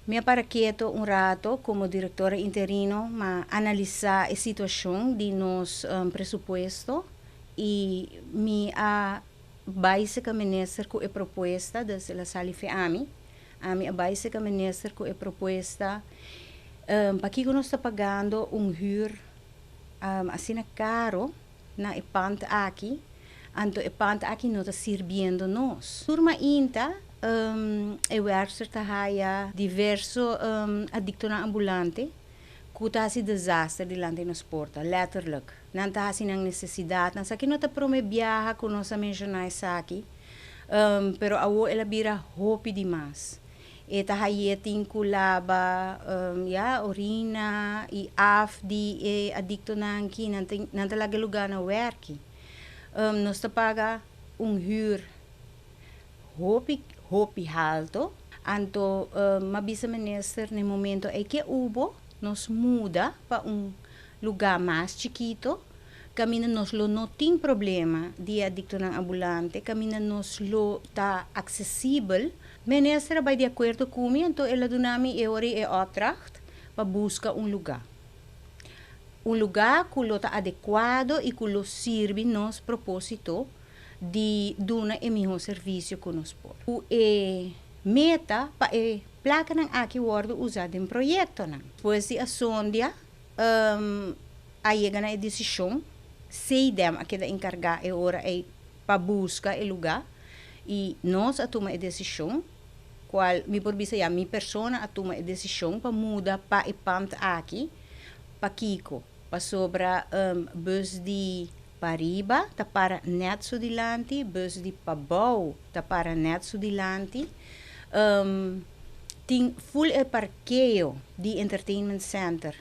Mi a para keto un rato como directora interino, m'a analisa e situacion di nos presupuesto y mi a bay seca minister cu e propuesta, dus el a sali fe ami. Ami a bay seca minister cu e propuesta, pakico nos ta pagando un huur asina caro na e pand aki, anto e pand aki no ta sirbiendo nos. Tur mainta e werkster ta haya diverso adictonan ambulante cu ta haci desaster dilanti nos porta, letterlijk. Nan ta haci nan necesidad, nan sa ki no ta prome biaha cu nos a menciona esaki, pero awo el a bira hopi di mas. E ta haye tin cu laba, ya, orina y af di e adictonan ki nan ta nan ta laga e lugar na werki. Nos ta paga un huur hopi hopi halto. Anto m'a bisa minister na e momento ey ke hubo nos muda pa un lugar mas chikito caminda nos lo no tin problema di e adictonan ambulante, caminda nos lo ta accesibel. Minister a bay di acuerdo cu mi, anto el a duna mi e ora y e opdracht pa busca un lugar. Un lugar cu lo ta adecuado y cu lo sirbi nos proposito di duna e miho servicio cu nos por. Cu e meta pa e placanan aki wordo usa den proyectonan. Despues di a sondia, a yega na e desishon, CDEM a keda enkargá e ora ei pa buska e lugá i nos a tuma e desishon, kual mi por bisa ya mi persona a tuma e desishon pa muda pa e pand aki. Pakiko? Pasobra bus di pariba ta para nèt su dilanti, bus di pabou ta para nèt su dilanti. Tin ful e parkeo di Entertainment Center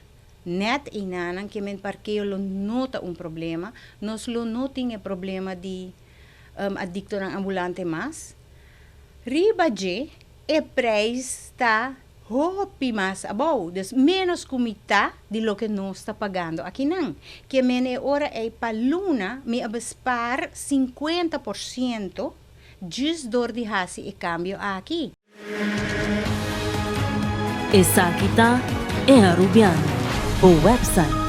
nèt einanan ke men parkeo lo no ta un problema. Nos lo no tin e problema di adiktonan ambulante mas. Riba dje e prijs ta hopi mas abou, dus ménos ku mitá di loke nos ta pagando akinan. Ke men e ora ei pa luna mi a bespaar 50% djis dor di hasi e kambio aki. Esaki ta E Arubiano, bo website.